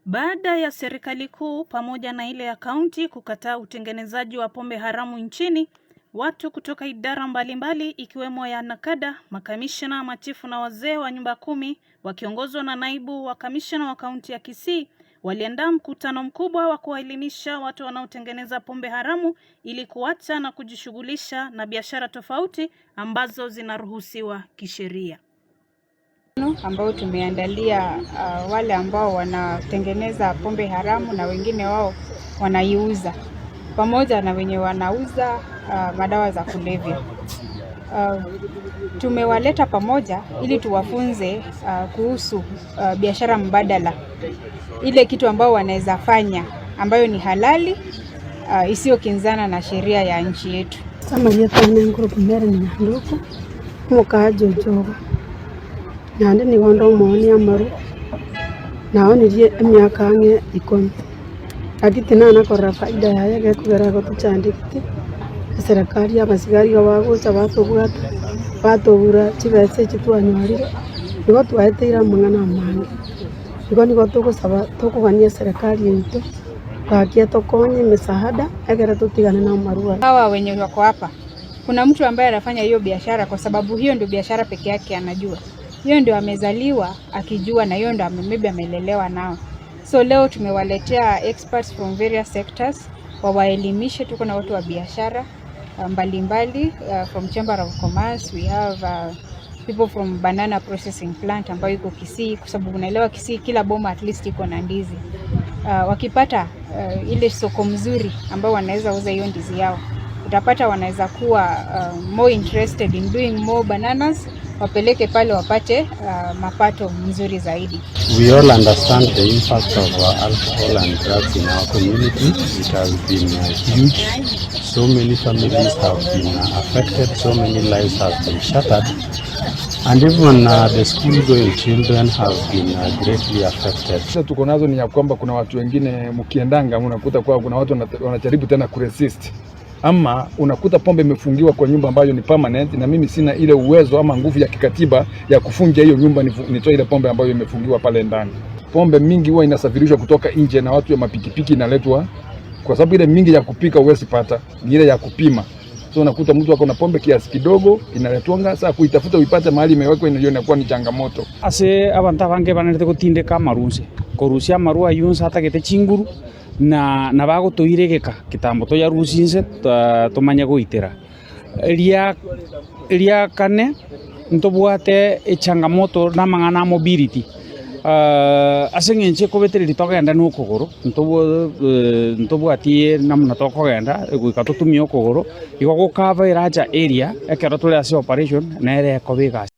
Baada ya serikali kuu pamoja na ile ya kaunti kukataa utengenezaji wa pombe haramu nchini, watu kutoka idara mbalimbali ikiwemo ya NACADA, makamishna, machifu na wazee wa nyumba kumi wakiongozwa na naibu wa kamishna wa kaunti ya Kisii waliandaa mkutano mkubwa wa kuwaelimisha watu wanaotengeneza pombe haramu ili kuacha na kujishughulisha na biashara tofauti ambazo zinaruhusiwa kisheria. Ambao tumeandalia wale ambao wanatengeneza pombe haramu na wengine wao wanaiuza pamoja na wenye wanauza madawa za kulevya. Tumewaleta pamoja ili tuwafunze kuhusu biashara mbadala, ile kitu ambao wanaweza fanya ambayo ni halali, isiyokinzana na sheria ya nchi yetu. Samarieta nenguru Mary Nyanduku mukaji ojogo nyande nigo ndomonia amaru naonirie emiaka ang'e 10 lakini tinana faida yaye gekogera gotuchandikiti eserekari abasigari igo bagocha batobwata batobura chibesa echi twanyorire igo twaeteire amang'ana amange. Igo nigo togosaba tokogania eserekari yaito gaki etokonye emisaada ekere totigane na amarwaire. Hawa wenye wako hapa, kuna mtu ambaye anafanya hiyo biashara kwa sababu hiyo ndio biashara peke yake anajua, hiyo ndio amezaliwa akijua, na hiyo ndio maybe amelelewa nao. So leo tumewaletea experts from various sectors wawaelimishe. Tuko na watu wa biashara mbalimbali from Chamber of Commerce, we have people from banana processing plant ambayo iko Kisii, kwa sababu unaelewa Kisii kila boma at least iko na ndizi. Wakipata ile soko mzuri ambao wanaweza uza hiyo ndizi yao, utapata wanaweza kuwa more interested in doing more bananas, wapeleke pale wapate mapato mzuri zaidi. We all understand the impact of alcohol and drugs in our community. It has been huge. So many families have been affected, so many lives have been shattered, and even the school-going children have been greatly affected. Sasa tuko nazo ni ya kwamba kuna watu wengine mkiendanga unakuta kwa kuna watu wanajaribu tena kuresist, ama unakuta pombe imefungiwa kwa nyumba ambayo ni permanent, na mimi sina ile uwezo ama nguvu ya kikatiba ya kufunja hiyo nyumba nitoe ile pombe ambayo imefungiwa pale ndani. Pombe mingi huwa inasafirishwa kutoka nje na watu ya mapikipiki inaletwa, kwa sababu ile mingi ya kupika huwezi pata, ni ile ya kupima. So unakuta mtu ako na pombe kiasi kidogo inaletwanga, sasa kuitafuta uipate mahali imewekwa ndio inakuwa ni changamoto. Ase abanto abange banarete gotindeka amarunse korusia amarwa aywo nse atagete chinguru na bagotoiregeka kitambo toyarusia tomanye goitera ria ria kane ntobwate echangamoto na amang'ana a mobility, ase eng'encho ekobetereri togenda na okogoro ntobwatie namna tokogenda goika totumie okogoro igo gokaba eracha area ekero tore ase operation nere ekoba egasi.